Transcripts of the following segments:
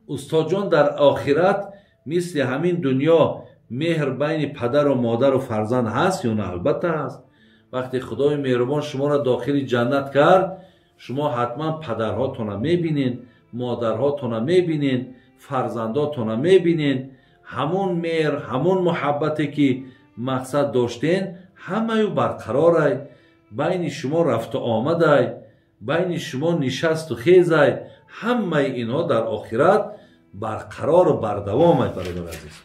Устодҷон, дар охират мисли ҳамин дунё меҳр байни падару модару фарзанд ҳаст ё на? Албатта ҳаст. Вақте Худои меҳрубон шуморо дохили ҷаннат кард, шумо ҳатман падарҳотона мебинед, модарҳотона мебинед, фарзандотона мебинед. Ҳамон меҳр, ҳамон муҳаббате ки мақсад доштен, ҳамаю барқарорай. Байни шумо рафту омадай, байни шумо нишасту хезай, ҳамаи инҳо дар охират барқарору бардавомай, бародар азиз.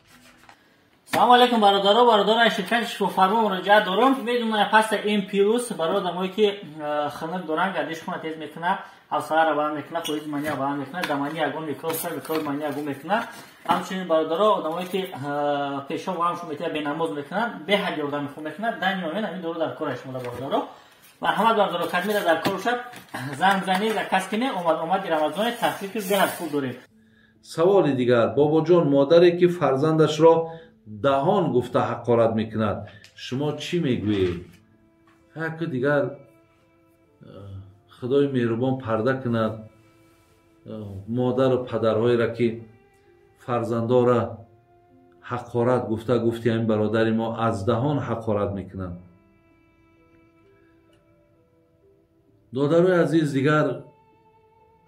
Салому алейкум, бародаро. Бародаро, ширкати Шифофармо муроҷиат дорам. Медонам, паста М плюс барои одамое ки хунук доранд, гардиши хуна тез мекунад, ҳавсаларо баланд мекунад, фоизи мания баланд мекунад, дамани ягон микроб, микроб мания ягон мекунад. Ҳамчунин, бародаро, одамое ки пешоб ҳамшон метиҳад, бенамоз мекунанд, беҳад ёрдами хуб мекунад. Дан момент ҳамин дору дар кора шумода, бародаро. Марҳамат, бародаро, кадмира дар кор бошад, занг занед, заказ кине. Омад омади Рамазоне, тахфифи беҳад хуб дорем. Саволи дигар: бобоҷон, модаре ки фарзандашро даҳон гуфта ҳақорат мекунад, шумо чӣ мегӯед? Яку дигар Худои меҳрубон парда кунад модару падарҳоеро, ки фарзандора ҳақорат гуфта, гуфти ҳамин бародари мо, аз даҳон ҳақорат мекунанд. Додарои азиз, дигар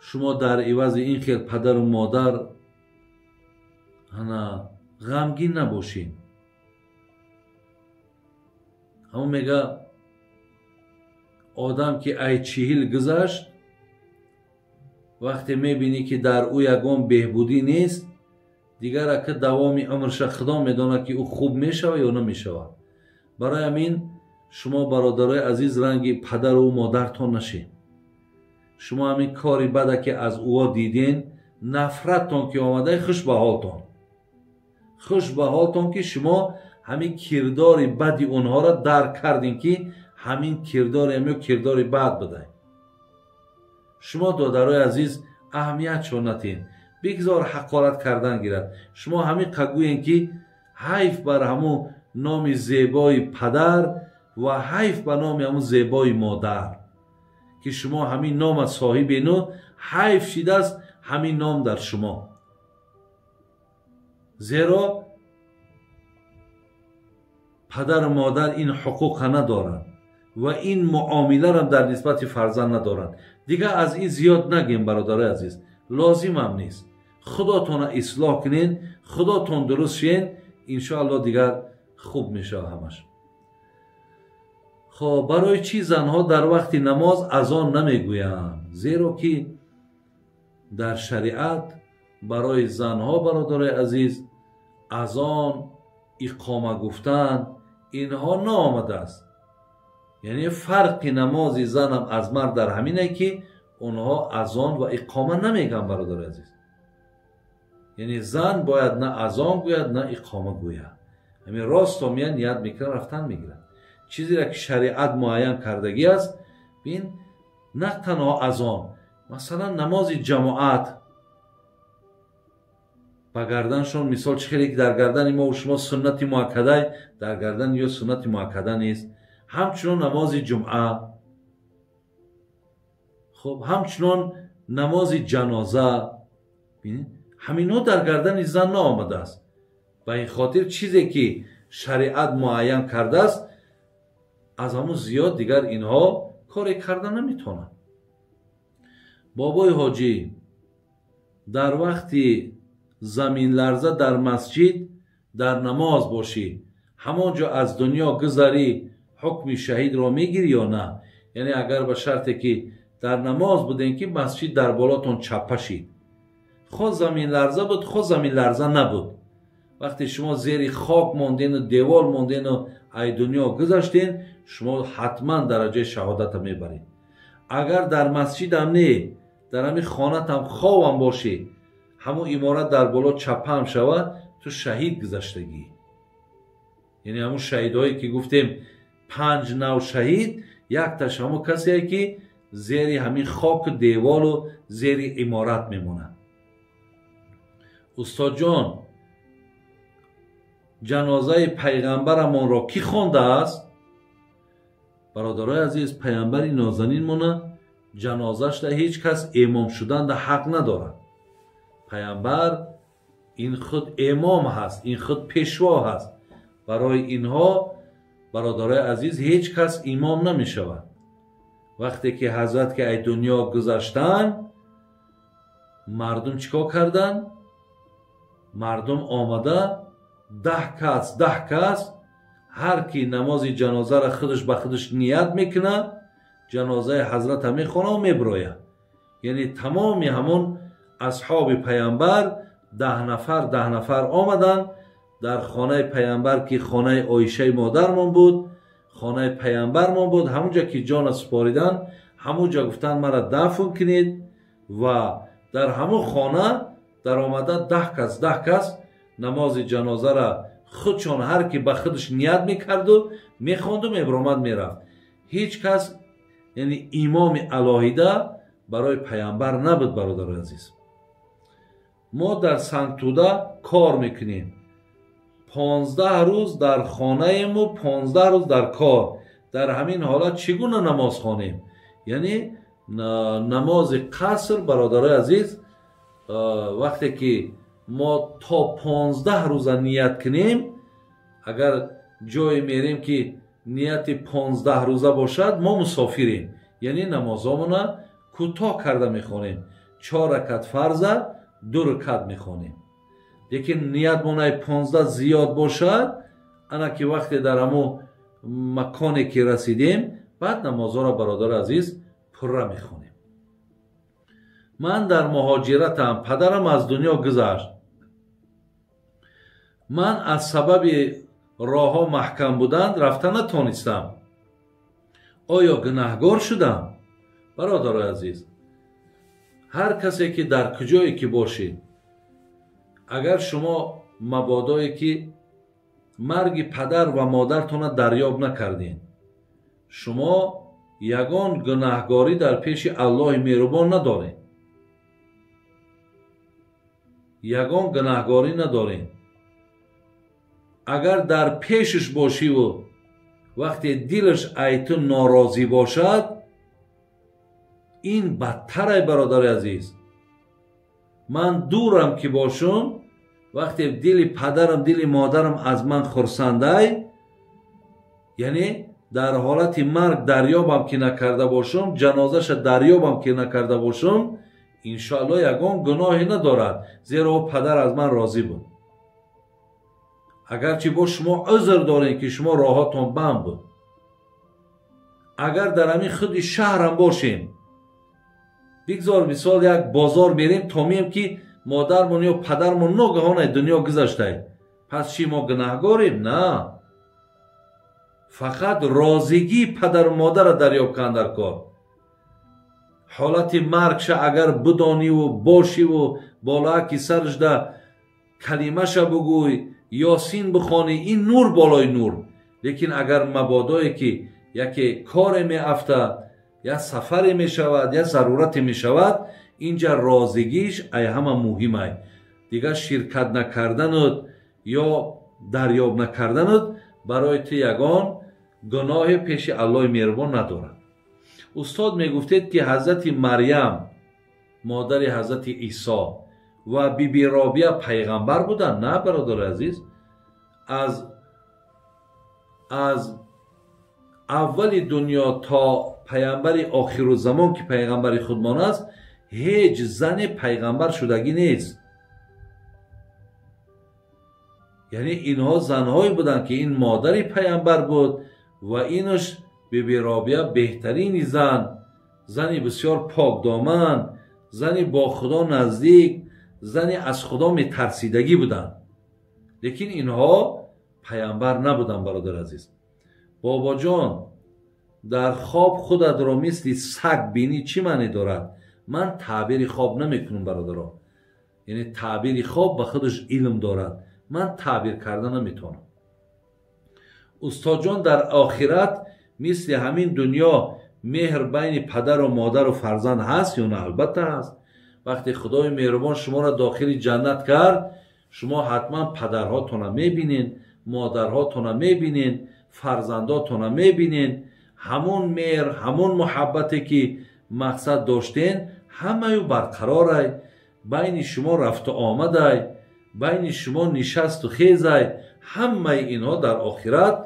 шумо дар ивази ин хел падару модар ана ғамгин набошед. Ҳамон мега, одам ки ай 40 гузашт, вақте мебинӣ, ки дар ӯ ягон беҳбудӣ нест, дигар ака давоми умрша Худо медонад, ки ӯ хуб мешавад ё намешавад. Барои ҳамин шумо, бародарои азиз, ранги падару модартон нашед. Шумо ҳамин кори бада ки аз ӯо диден, нафраттон ки омадай, хуш ба ҳолтон, хуш ба ҳолтон, ки шумо ҳамин кирдори бади онҳоро дарк кардем, ки ҳамин кирдори ҳамё кирдори бад будай. Шумо, додарои азиз, аҳамиятшон натиҳед, бигзор ҳақорат кардан гирад. Шумо ҳамин қа гӯем, ки ҳайф бар ҳамун номи зебои падар ва ҳайф ба номи ҳамун зебои модар, ки шумо ҳамин нома соҳибену ҳайф шидааст ҳамин ном дар шумо. Зеро падару модар ин ҳуқуқа надоранд ва ин муомиларо дар нисбати фарзанд надоранд. Дигар аз ин зиёд нагем, бародарои азиз, лозимам нест. Худотонро ислоҳ кунед, худотон дуруст шен, иншоалло дигар хуб мешавад ҳамаш. Хоб, барои чӣ занҳо дар вақти намоз азон намегӯянд? Зеро ки дар шариат барои занҳо, бародарои азиз, азон, иқома гуфтан инҳо наомадааст. Яъне фарқи намози занам аз мард дар ҳамине, ки онҳо азон ва иқома намегӯянд, бародари азиз. Яъне зан бояд на азон гӯяд, на иқома гӯяд. Ҳамин росто меяд, ният мекунад, рафтан мегирад. Чизеро ки шариат муайян кардагӣ аст, бин, на танҳо азон, масалан, намози ҷамоат ба гарданшон, мисол, чӣ хеле ки дар гардани мо шумо суннати муаккадай, дар гардани ё суннати муаккада нест. Ҳамчунон намози ҷумъа, хуб, ҳамчунон намози ҷаноза, ҳаминҳо дар гардани зан наомадааст. Ба ин хотир чизе ки шариат муайян кардааст, аз ҳамун зиёд дигар инҳо коре карда наметавонанд. Бобои ҳоҷӣ, дар вақти заминларза дар масҷид дар намоз бошӣ, ҳамон ҷо аз дунё гузарӣ, ҳукми шаҳидро мегирӣ ё на? Яъне агар ба шарте ки дар намоз будем, ки масҷид дар болотон чаппа шид, хо заминларза буд, хо заминларза набуд, вақте шумо зери хок мондену девор мондену ай дунё гузаштен, шумо ҳатман дараҷаи шаҳодата мебаред. Агар дар масҷидам не, дар ҳамин хонатам ховам бошӣ, ҳамун иморат дар боло чаппаам шавад, ту шаҳид гузаштагӣ. Яъне ҳамун шаҳидҳое ки гуфтем, 5 нав шаҳид, якташ ҳамун касе, ки зери ҳамин хоку девору зери иморат мемонад. Устодҷон, ҷанозаи пайғамбарамонро кӣ хондааст? Бародарои азиз, паямбари нозанинмона ҷанозашда ҳеҷ кас эмом шуданда ҳақ надорад. Паямбар ин худ эмом ҳаст, ин худ пешво ҳаст. Барои инҳо бародарои азиз ҳеҷ кас имом намешавад. Вақте ки ҳазрат ки ай дунё гузаштанд, мардум чӣ кор карданд? Мардум омада 10 кас ҳар ки намози ҷанозаро худаш ба худаш ният мекунад, ҷанозаи ҳазрата мехонад ва мебирояд. Яъне тамоми ҳамон асҳоби паямбар 10 нафар 10 нафар омаданд дар хонаи паямбар, ки хонаи Оишаи модармон буд, хонаи паямбармон буд. Ҳамунҷа ки ҷона супориданд, ҳамунҷа гуфтанд мара дафн кунед ва дар ҳамун хона даромада 10 кас 10 кас намози ҷанозара худшон ҳар ки ба худаш ният мекарду мехонду мебиромад мерафт. Ҳеҷ кас, яъне имоми алоҳида барои паямбар набуд. Бародарои азиз, мо дар Сангтуда кор мекунем. 15 рӯз дар хонаему 15 рӯз дар кор. Дар ҳамин ҳолат чӣ гуна намоз хонем? Яъне намози қаср, бародарои азиз, вақте ки мо то 15 рӯза ният кунем, агар ҷое мерем ки нияти 15 рӯза бошад, мо мусофирем. Яъне намозомона кӯтоҳ карда мехонем. 4 ракат фарза, 2 ракат мехонем. Лекин ниятмонаи 15 зиёд бошад, ана ки вақте дар ҳамун маконе ки расидем, баъд намозҳоро, бародари азиз, пурра мехонем. Ман дар муҳоҷиратам, падарам аз дунё гузашт. Ман аз сабаби роҳҳо маҳкам буданд рафта натонистам. Оё гунаҳгор шудам? Бародарои азиз, ҳар касе ки дар куҷое ки бошед, агар шумо мабодое ки марги падар ва модартона дарёб накардед, шумо ягон гунаҳгорӣ дар пеши Аллоҳи меҳрубон надоред. Ягон гунаҳгорӣ надоред. Агар дар пешаш бошиву вақте дилаш ай ту норозӣ бошад, ин бадтарай, бародари азиз. Ман дурам ки бошум, вақте дили падарам, дили модарам аз ман хурсандай, яъне дар ҳолати марг дарёбам ки накарда бошум, ҷанозаша дарёбам ки накарда бошум, иншоалло ягон гуноҳе надорад, зеро ӯ падар аз ман розӣ буд. Агарчи бо шумо узр дорем ки шумо роҳатон банд буд. Агар дар ҳамин худи шаҳрам бошем, бигзор мисол як бозор мерем, то меем ки модармон ё падармон ногаҳон аз дунё гузаштай, пас чӣ мо гунаҳгорем? На, фақат розигии падару модарро дарёб кан дар кор. Ҳолати маргша агар бидониву бошиву болааки сарашда калимаша бугӯй, Ёсин бихонӣ, ин нур болои нур. Лекин агар мабодое ки яке коре меафтад, я сафаре мешавад, я зарурате мешавад, инҷа розигиш ай ҳама муҳимай. Дигар ширкат накарданут ё дарёб накарданут барои ту ягон гуноҳе пеши Аллоҳи меҳрубон надорад. Устод, мегуфтед ки ҳазрати Марьям, модари ҳазрати Исо, ва биби Робия пайғамбар буданд? На, бародари азиз, аз аввали дунё то пайғамбари охирузамон ки пайғамбари худмон аст, ҳеҷ зане пайғамбар шудагӣ нест. Яъне инҳо занҳое буданд ки ин модари пайғамбар буд ва инаш биби Робия беҳтарини зан, зани бисёр покдоман, зани бо Худо наздик, зани аз Худо метарсидагӣ буданд. Лекин инҳо пайғамбар набуданд, бародари азиз. Бобоҷон, дар хоб худатро мисли саг бинӣ чӣ маъне дорад? Ман таъбири хоб намекунам, бародаро. Яъне таъбири хоб ба худаш илм дорад, ман таъбир карда наметавонам. Устодҷон, дар охират мисли ҳамин дунё меҳр байни падару модару фарзанд ҳаст ё на? Албатта ҳаст. Вақте Худои меҳрубон шуморо дохили ҷаннат кард, шумо ҳатман падарҳотона мебинед, модарҳотона мебинед, фарзандотона мебинед, Ҳамон меҳр, ҳамон муҳаббате, ки мақсад доштен, ҳамаю барқарорай. Байни шумо рафту омадай, байни шумо нишасту хезай, ҳамаи инҳо дар охират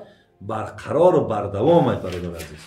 барқарору бардавомай, бародар азиз.